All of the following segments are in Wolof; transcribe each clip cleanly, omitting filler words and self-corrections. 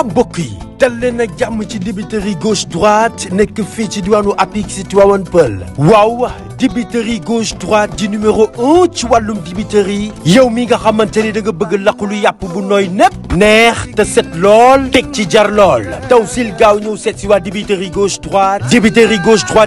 mbokk yi dal leen ak jàmm ci dibiteri gauche droite nekk fii ci diwaanu Apix Tivaouane Peulh waaw dibiteri gauche droite di numéro 1 ci wàllum dibiteri yow mi nga xamante ni da nga bëgg laqulu yàpp bu nooy nepp neex te set lool teg ci jar lool taw sil gaaw ñëw seet si waa dibiteri gauche droite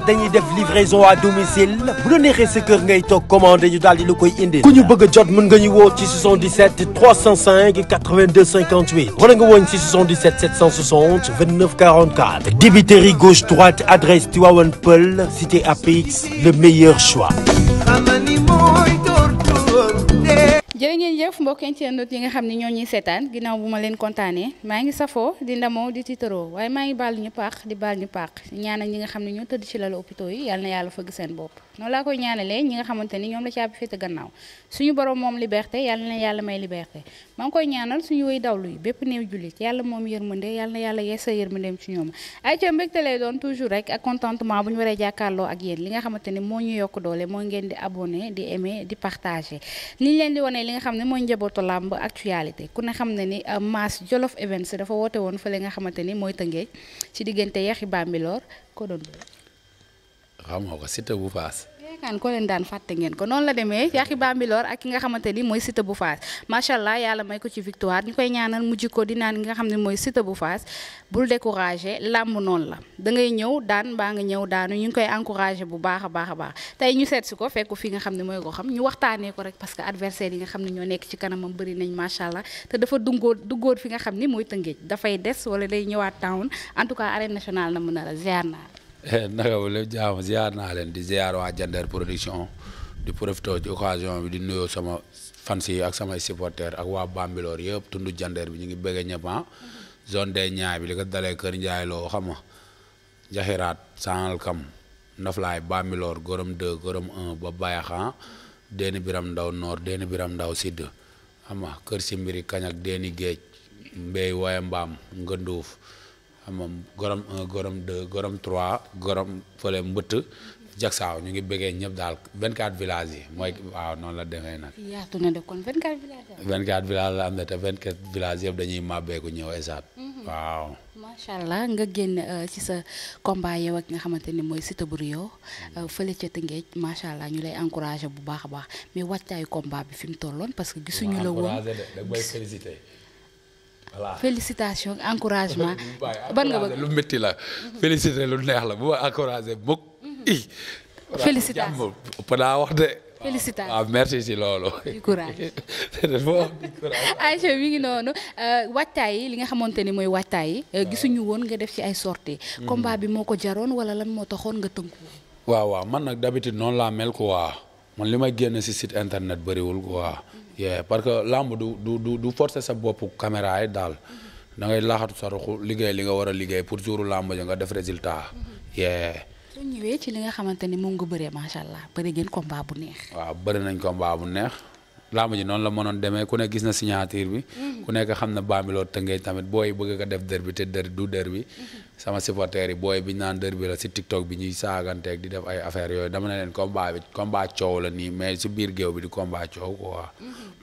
dañuy def livraison à domicile bu la neexee sa kër ngay toog commandé ñu daal di la koy indi ku ñu bëgg a jot mën nga ñu woo ci 77 305 82 58 wala nga woon ci 77 760 29 44 dibiteri gauche droite adresse Tivaouane Peulh cité Apix le meilleur choix. jërë ngeen jëf mbokk internet yi nga xam ne ñoo ñuy seetaan ginnaaw bu ma leen kontaanee maa ngi safoo di ndamoo di tiitaroo waaye maa ngi baal ñu paax di baal ñu paax ñaanal ñi nga xam ne ñoo tëdd ci lalu hôpitaux yi yàlla na yàlla fëgg seen bopp noonu laa koy ñaanalee ñi nga xamante ni ñoom la caabi féete gannaaw suñu borom moom liberté yàlla na yàlla may liberté maa ngi koy ñaanal suñu wéy dawlu yi bépp néew jullit yàlla moom yërmande yàlla na yàlla yeesa yërmandeem ci ñoom ay ca mbégte lay doon toujours rek ak contentement bu ñu waree jàkkaarloo ak yéen li nga xamante ni moo ñu yokk doole moo ngeen di abonné di aimer di partager liñ leen di wane li nga xam ne mooy njabootu làmb actualité ku ne xam ne ni Mass Jolof Events dafa woote woon fële nga xamante ni mooy Tëngéej ci diggante Yaxi Bambilor ko doon xam nga ko Siteu bu Fass kan ko leen daan fàtte ngeen ko noonu la demee Yaxi Bambilor ak ki nga xamante ni mooy Siteu bu Fass macha allah yàlla may ko ci victoire ñu koy ñaanal mujj ko di naan nga xam ne mooy Siteu bu Fass bul découragé làmb noonu la da ngay ñëw daan mbaa nga ñëw daanu ñu ngi koy encouragé bu baax a baax tey ñu seet si ko fekk fi nga xam ne mooy ko xam ñu waxtaanee ko rek parce que adversaire yi nga xam ne ñoo nekk ci kanamam bëri nañ macha allah te dafa duggoon fi nga xam ni mooy Tëngéej dafay des wala day ñëwaat town en tout cas arène nationale na mën a la ziar naa naka wala jaam ziar naa leen di ziar waa Jandeer production di profité ci occasion bi di nuyoo sama fans yi ak samay supporters ak waa Bambilor yëpp tundu Jandeer bi ñu ngi bëgg ñëpp zone des Niayes bi li ko dalee Kër Ndiaye loo xam nga Jaxiraat Sangal Kam Ndaflaay Bambilor Gorom 2 Gorom 1 ba Bayaxa Déni Biram Ndaw Nord Déni Biram Ndaw Sud xam nga Kër Simbiri Kañak Déni Géej Mbey Waye Mbaam Ngënduuf xam nga Gorom 1 Gorom 2 Gorom 3 Gorom fële Mbëtt Jaksaaw ñu ngi bëggee ñëpp daal 24 villages yi mooy waaw noonu la demee nag. yaatu na de kon 24 villages. 24 villages la am na te 24 villages yëpp dañuy màbbeeku ñëw esaat. waaw. macha allah nga génn ci sa combat yow ak nga xamante ni mooy Siteu bu Rio fële ca Tëngéej macha allah ñu lay encouragé bu baax a baax mais wàccaayu combat bi fi mu tolloon parce que gisuñu la woon. encouragé de da ngay félicité. voilà félicitations encouragement. ban nga bëgg lu métti la. félicité lu neex la bu ma encouragé mukk. félicitations daa wax de. félicitations waaw merci si loolu. du courage. Aïcha mi ngi noonu waajtaay yi li nga xamante ni mooy waajtaay yi gisuñu woon nga def ci ay sorties. combat bi moo ko jaroon wala lan moo taxoon nga tënku. waaw man nag d'habitude noonu laa mel quoi man li may génn si site internet bëriwul quoi. parce que lamb du forcer sa bopp caméra yi daal da ngay laaxatu sa ruxu liggéey li nga war a liggéey pour jouru lamb ja nga def résultat. soo ñëwee ci li nga xamante ni moom nga bëree macha allah bëri ngeen combat bu neex. waaw bëri nañ combat bu neex lamb ji noonu la mënoon demee ku ne gis na signature bi. ku nekk xam na Bambilor Tëngéej tamit booy bëgg ko def derby te du derby sama supporters yi booy bi ñu naan derby la si TikTok bi ñuy saaganteeg di def ay affaires yooyu dama ne leen combat coow la nii mais si biir géew bi di combat coow quoi.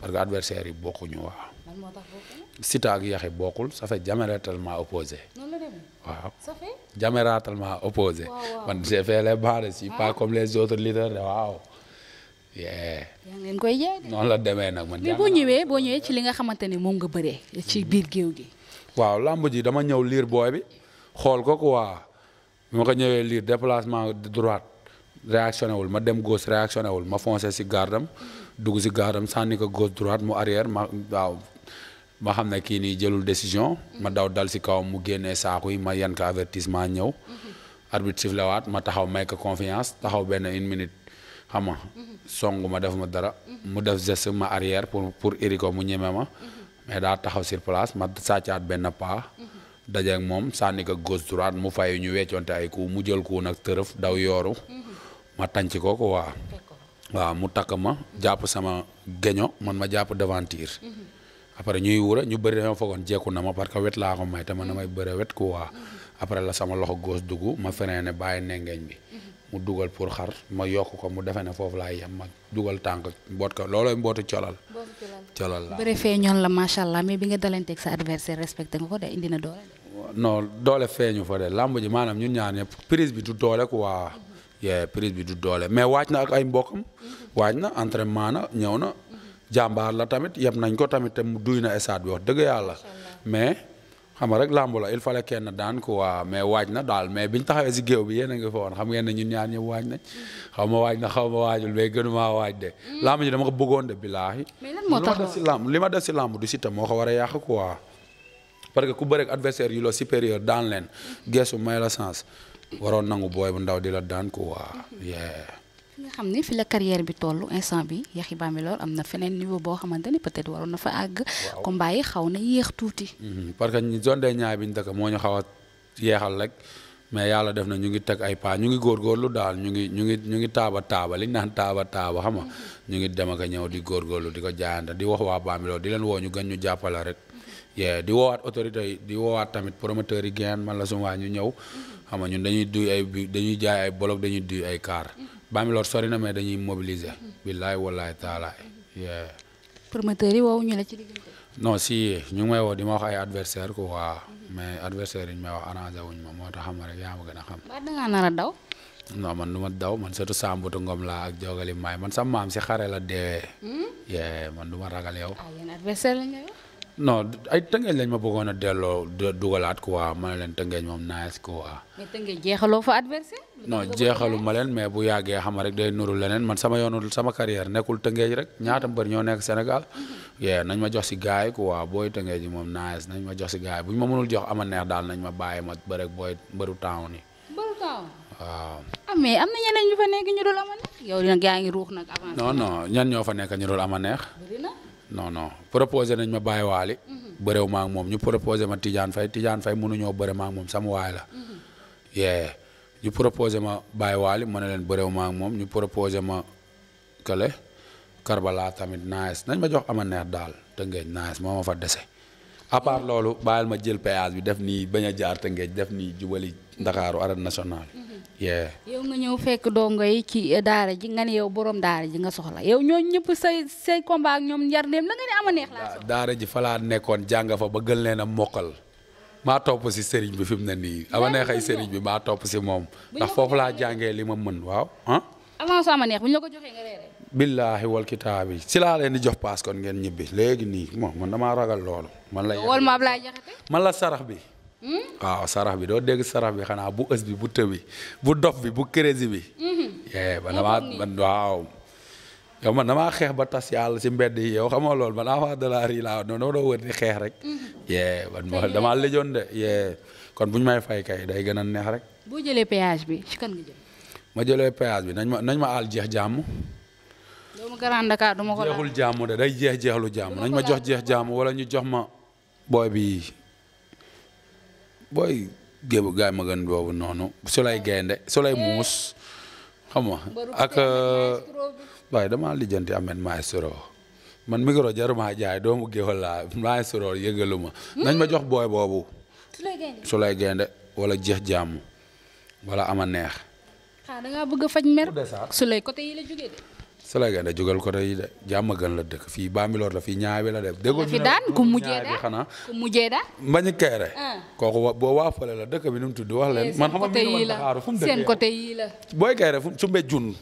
parce que adversaires yi bokkuñu waaw. lan moo tax bokkul. Siteu ak Yaxi bokkul ça fait diamétralement opposé. noonu la demee. waaw ça fait. diamétralement opposé. man j'ai fait les bancs je suis pas comme les autres leaders de waaw. yaa ngi leen koy jaay de. noonu la demee nag man. mais boo ñëwee ci li nga xamante ni moom nga bëree ci biir géew gi. waaw lamb ji dama ñëw liir booy bi xool ko quoi bi ma ko ñëwee liir déplacement de droite réactionné wul ma dem gauche réactionné wul ma foncé si gardam dugg si gardam sànni ko gauche droite mu arrière ma xam ne kii nii jëlul décision ma daw dal si kawam mu génnee saaku yi ma yan ko avertissement ñëw arbitre sifflé waat ma taxaw may ko confiance taxaw benn 1 minute xam nga song ma def ma dara mu def geste ma arrière pour iri ko mu ñeme ma mais daa taxaw sur place ma sàccaat benn pas dajeeg moom sànni ko gauche droite mu fayu ñu weccoonte ay coup mu jël coup nag tërëf daw yooru ma tànc ko waaw mu takk ma jàpp sama geño man ma jàpp devanture après ñuy wura ñu bëri dañoo foogoon jekku na ma parce que wet laa ko may te man damay bëre wet quoi après la sama loxo gauche dugg ma freiné bàyyi nengeeñ bi mu dugal pour xar ma yokk ko mu defe ne foofu laay yem ma dugal tànk mboot ko loolooy mbootu colal. colal la bëre feeñoon la macha allah mais bi nga dalanteeg sa adversaire respecté nga ko de indi na doole. non doole feeñu fa de làmb ji maanaam ñun ñaar ñëpp prise bi du doole quoi. prise bi du doole mais waaj na ak ay mbokkam. waaj na entraînement na ñëw na. jàmbaar la tamit yeb nañ ko tamit te mu duy na stade bi wax dëgg yàlla. mais xam nga rek làmb la il fallait kenn daan quoi mais waaj na daal mais biñ taxawee si géew bi yéen a ngi fa woon xam ngeen ne ñun ñaar ñëpp waaj nañ. xaw ma waaj na xaw ma waajul mais gënumaa waaj de. làmb ji dama ko bëggoon de billaahi. mais lan moo tax li ma def si làmb du Siteu moo ko war a yàq quoi. parce que ku bëreeg adversaire yu la supérieur daan leen geesu may la sens waroon nangu booy bu ndaw di la daan quoi. fi nga xam ni fi la carrière bi toll instant bi Yakhya Bambilor am na feneen niveau boo xamante ni peut-être waroon na fa àgg. combat yi xaw na yéex tuuti. parce que zone des Niayes bi ñu dëkk moo ñu xaw a yeexal rek mais yàlla def na ñu ngi teg ay pas ñu ngi góorgóorlu daal ñu ngi taaba li ñu naan taaba xam nga ñu ngi dem ak a ñëw di góorgóorlu di ko jaayante di wax waa Bambilor di leen woo ñu gën ñu jàppale rek. di woowaat autorité yi di woowaat tamit promoteurs yi geen man la suma waa ñu ñëw xam nga ñun dañuy jaay ay bolok dañuy duy ay car Bambilor sori na mais dañuy mobiliser. billaay wallaay taalaay. promoteurs yi woowu ñu la ci diggante. non si ñu ngi may woo di ma wax ay adversaire quoi waa mais adversaire yi ñu may wax arrangé wuñ ma moo tax xam rek yaa ma gën a xam. ba da ngaa nar a daw. non man du ma daw man surtout Sambutu Ngom laa ak Jogali May man sama maam si xare la deewee. man du ma ragal yow. yéen adversaire lañ lay wax. non ay tëngeej lañ ma bëggoon a delloo dugalaat quoi ma ne leen tëngeej moom nice quoi. mais tëngeej jeexaloo fa adversaire. non jeexalu ma leen mais bu yàggee xam rek day nuru leneen man sama yoonu sama carrière nekkul tëngeej rek ñaata mbër ñoo nekk Sénégal. nañ ma jox si gars yi quoi booy tëngeej yi moom nice nañ ma jox si gars yi bu ñu ma mënul jox ama neex daal nañ ma bàyyi ma ba rek booy mbëru town yi. mbëru town. waaw. mais am na ñeneen ñu fa nekk ñu dul ama neex. yow nag yaa ngi ruux nag avant. non ñan ñoo fa nekk ñu dul ama neex. non proposé nañ ma bàyyi waali bëréew ma ak moom ñu proposé ma Tidiane Faye mënuñoo bëre ma ak moom sama waay la. ñu proposé ma bàyyi waali ma ne leen bëréew ma ak moom ñu proposé ma kële Karbala tamit nice nañ ma jox ama neex daal Tëngéej nice moo ma fa dese à part loolu bàyyil ma jël péage bi def nii bañ a jaar Tëngéej def nii jubali Ndakaaru arène nationale. yow nga ñëw fekk dongo yi ci daara ji nga ne yow borom daara ji nga soxla yow ñooñu ñëpp say combat ak ñoom njar dem na nga ne ama neex laa soxla. daara ji fa laa nekkoon jàng fa ba gën leen a mokkal maa topp si sëriñ bi fi mu ne nii ama neex ay sëriñ bi maa topp si moom ndax foofu laa jàngee li ma mën waaw avance ama neex bu ñu la ko joxee nga reere. billaahi wal kitaabi si laa leen di jox paas kon ngeen ñibbi léegi nii man damaa ragal loolu. wol ma Ablaye Jaxate man la sarax bi. waaw sarax bi doo dégg sarax bi xanaa bu ës bi bu të bi bu dof bi bu crési bi. waaw. yow man damaa xeex ba tas yàlla si mbedd yi yow xam nga loolu man avant dollar yi laa non doo wër di xeex rek. man damaa lëjoon de kon bu ñu may fay kay day gën a neex rek. boo jëlee péage bi ci kan nga jël. ma jëlee péage bi nañ ma aal jeex jàmm. doomu Grand Dakar du ma ko laal jeexul jàmm de day jeexlu jàmm nañ ma jox jeex jàmm wala ñu jox ma booy bi. booy géebu gaay ma gën boobu noonu su lay gaynde su lay muus xam nga ak waaye dama lijjanti amet maestro man micro jaruma jaay doomu géwal laa maestro yëgalu ma nañ ma jox booy boobu su lay gaynde wala jeex jàmm wala ama neex da ngaa bëgg a faj mer su lay côté yi la jógee de su lay gaynde jógal côté yi de jàmm gën la dëkk fii Bambilor la fii ñaay bi la def déggoo fi daan ku mujjee daan mbañu kayre kooku boo waafale la dëkk bi nu mu tudd wax leen man xam nga mi Dakar fu mu dëkk seen côté yi la booy kayre fu sumbe jun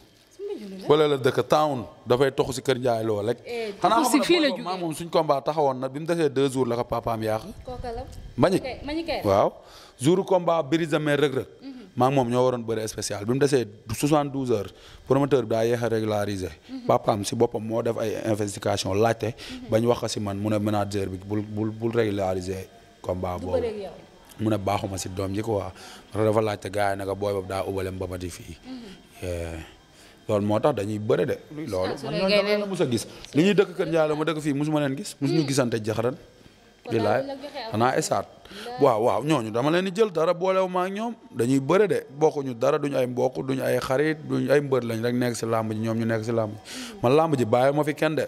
wala la dëkk town dafay toxu si kër Njaay loo rek xanaa xam nga maa moom suñ combat taxawoon na bi mu desee 2 jours la ko papaam yàq mbañik waaw jour combat Brise Mer Rëg-Rëg maa ngi moom ñoo waroon bëre spécial bi mu desee 72 heures promoteur bi daa yéex a régulariser papaam si boppam moo def ay investigation laajte bañ wax ko si man mu ne manager bi bul régulariser combat boobu mu ne baaxuma si doom ji quoi parce que dafa laajte gars yi naka booy boobu daa ubale mbabati fii loolu moo tax dañuy bëre de loolu man ñooñu dama leen a mus a gis li ñuy dëkk Kër Ndiaye la ma dëkk fii musuma leen gis musuñu gisante jaxaran bilaay xanaa esaat waaw ñooñu dama leen di jël dara boolewu ma ak ñoom dañuy bëre de bokkuñu dara duñu ay mbokk duñu ay xarit duñu ay mbër lañ rek nekk si làmb ji ñoom ñu nekk si làmb ji man làmb ji bàyyi ma fi kenn de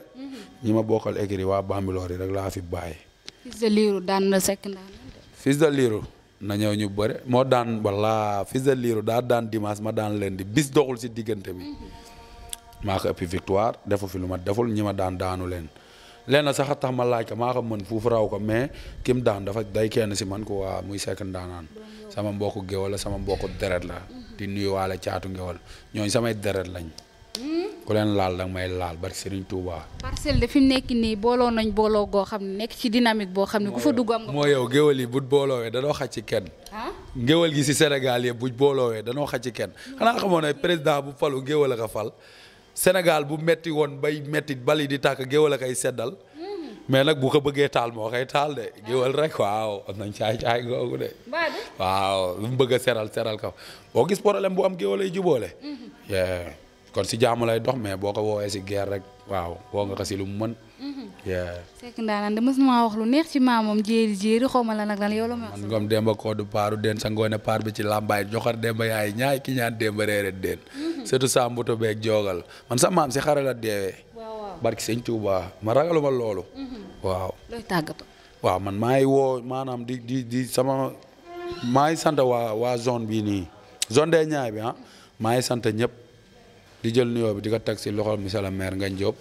ñi ma bokkal écurie waa Bambilor yi rek laa fi bàyyi. Fils de Lirou daan na sekk ndaan. Fils de Lirou na ñëw ñu bëre moo daan walla Fils de Lirou daa daan dimanche ma daan lundi bis doxul si diggante bi maa ko ëppi victoire defu fi lu ma deful ñi ma daanu leen lenn sax a tax ma laaj ko maa ko mën fuufu raw ko mais kim daan dafa day kenn si man ko waa muy sekk ndaanaan sama mbokku géwal la sama mbokku deret la di nuyuwaale caatu géwal ñooñu samay deret lañ ku leen laal danga may laal barki Serigne Touba. Parcelles de fi mu nekk nii booloo nañ booloo goo xam ne nekk ci dynamique boo xam ne ku fa dugg am nga. moo yow géwal yi bu booloowee danoo xaj ci kenn. géwal gi si Sénégal yëpp bu booloowee danoo xaj ci kenn xanaa xamoon ne président bu falu géwal a ko fal Sénégal bu metti woon bay metti bali di tàkk géwal a koy seddal mais nag bu ko bëggee taal moo koy taal de géwal rek waaw am nañ caay googu de. waaw lu mu bëgg a seral ko boo gis problème bu am géwal ay jubóole. kon si jaamu lay dox mais boo ko woowee si guerre rek waaw woo nga ko si lu mu mën. Seck Ndaanaan de mës na maa wax lu neex ci maamam jéeri xaw ma la nag lan yow la ma wax. man ngoom Demba Koodu Paaru den sa ngoone paar bi ci làmbaay joxar Demba yaay ñaay ki ñaan Demba reere den. surtout saa mbuto beeg joogal man sa maam si xare la deewee. barki sëñ Touba ma ragaluma loolu. waaw looy tàggatoo. waaw man maa ngi woo maanaam di sama maa ngi sant waa zone bii nii zone des Niayes bi maa ngi sant ñëpp. di jël nuyoo bi di ko teg si loxol monsieur le maire Ngagne Diop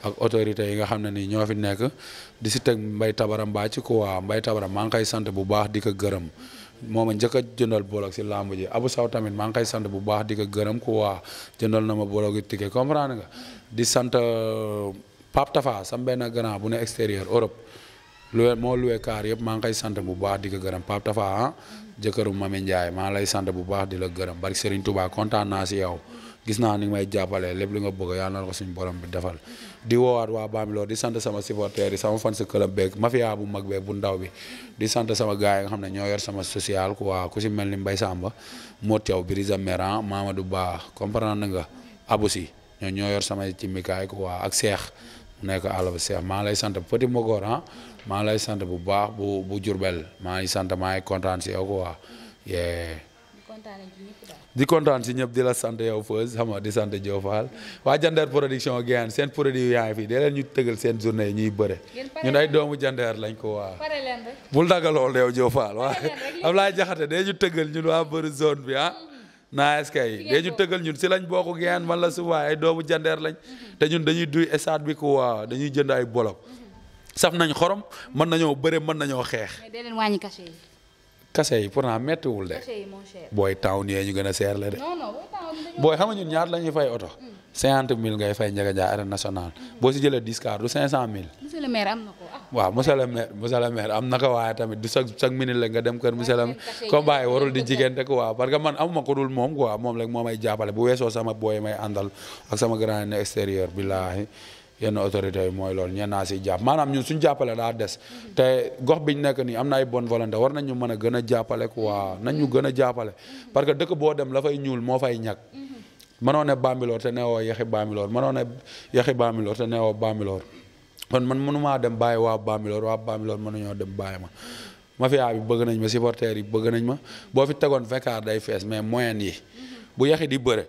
ak autorités yi nga xam ne nii ñoo fi nekk di si teg Mbaye Tabara Mbacc ko waa Mbaye Tabara maa ngi koy sant bu baax di ko gërëm moom a njëkk a jëndal bolok si lamb ji Abou Sow tamit maa ngi koy sant bu baax di ko gërëm ko waa jëndal na ma bolok yi ticket comprendre nga di sant Pape Tafa sam benn grand bu ne extérieur Europe moo luwee kaar yëpp maa ngi koy sant bu baax di ko gërëm Pape Tafa jëkkëru Mami Ndiaye maa lay sant bu baax di la gërëm bari Serigne Touba kontaan naa si yow gis naa ni may jàppale lépp li nga bëgg yàlla na ko suñu borom bi defal di woowaat waa Bambilor di sant sama supporters yi sama fans club beeg mafia bu mag beeg bu ndaw bi di sant sama gars yi nga xam ne ñoo yor sama social ku si mel ni Mbaye Samba moo teew Birisa Meran Mamadou Ba comprendre nga Abousi ñoo yor sama cimikaay ak Cheikh mu nekk àll ba Cheikh maa lay sant Petit Mogor maa lay sant bu baax bu Jurbel maa ngi sant maa ngi kontaan si yow di kontaan si ñëpp di la sant yow Feuz xam nga di sant Diofal waa Jandeer production Guèye seen produit yaa ngi fi dee leen ñu tëgal seen journée yi ñuy bëre ñun ay doomu Jandeer lañ ko waa bul daga lool yow Diofal waa Ablaye Jaxate dee ñu tëgal ñun waa bëri zone bi naa est-ce que dee ñu tëgal ñun si lañ bokk Guèye man la suba ay doomu Jandeer lañ te ñun dañuy duy stade bi ko waa dañuy jënd ay bolok saf nañ xorom mën nañoo bëre mën nañoo xeex. mais dee leen wàññi cachet yi. cachet yi pourtant méttiwul de. booy taw nii ñu gën a seer la de. booy xam nga ñun ñaar la ñuy fay oto. 50 000 ngay fay Ndiaga Ndiaye arène nationale boo si jëlee 10 car du 500 000. monsieur le maire am na ko waaw monsieur le maire am na ko waaye tamit du chaque minute la nga dem kër monsieur le maire combat yi warul di jigéen te quoi parce que man amuma ko dul moom quoi moom rek moo may jàppale bu weesoo sama booy may àndal ak sama grand ne extérieur billaahi yenn autorités yi mooy loolu ñeen naa si jàpp maanaam ñun suñu jàppale daa des te gox biñ nekk nii am na ay bonne volonté war nañu mën a gën a jàppale quoi nañ ñu gën a jàppale parce que dëkk boo dem la fay ñuul moo fay ñàkk mënoo ne Bambilor te neewoo yaxi Bambilor mënoo ne yaxi Bambilor te neewoo Bambilor kon man mënumaa dem bàyyi waa Bambilor mënuñoo dem bàyyi ma mafia bi bëgg nañ ma supporters yi bëgg nañ ma boo fi tegoon Vekar day fees mais moyen yi bu yaxi di bëre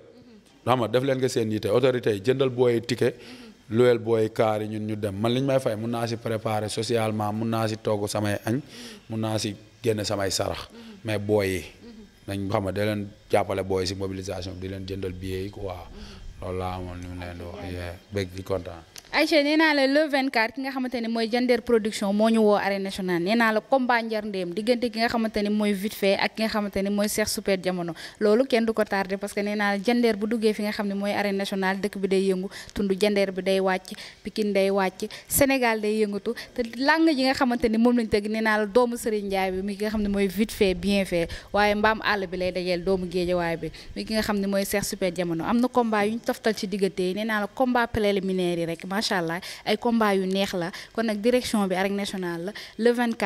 xam nga def leen nga seen yite autorités yi jëndal booy ticket luweel booy kaar yi ñun ñu dem man li ñu may fay mun naa si préparer socialement mun naa si togg samay añ mun naa si génne samay sarax mais booy yi nañ xam nga da leen jàppale booy si mobilisation di leen jëndal billet yi quoi loolu laa amoon li mu leen di wax bëgg di kontaan. Aïcha nee naa la le 24 ki nga xamante ne mooy Jandeer production moo ñu woo arène nationale nee naa la combat njar ndéem diggante ki nga xamante ne mooy vite fait ak ki nga xamante ne mooy Cheikh Super Jamono loolu kenn du ko tardé parce que nee naa la Jandeer bu duggee fi nga xam ne mooy arène nationale dëkk bi day yëngu tund Jandeer bi day wàcc Pikine day wàcc Sénégal day yëngatu te lang ji nga xamante ni moom lañ tëgg nee naa la doomu Serigne Ndiaye bi mi ki nga xam ne mooy vite fait bien fait waaye mbaam àll bi lay dajeel doomu Géejawaay bi mi ki nga xam ne mooy Cheikh Super Jamono am na combat yu ñu toftal ci diggante yi nee naa la combat préliminaire yi rek macha allah ay combat yu neex la kon nag direction bi arène nationale la le 24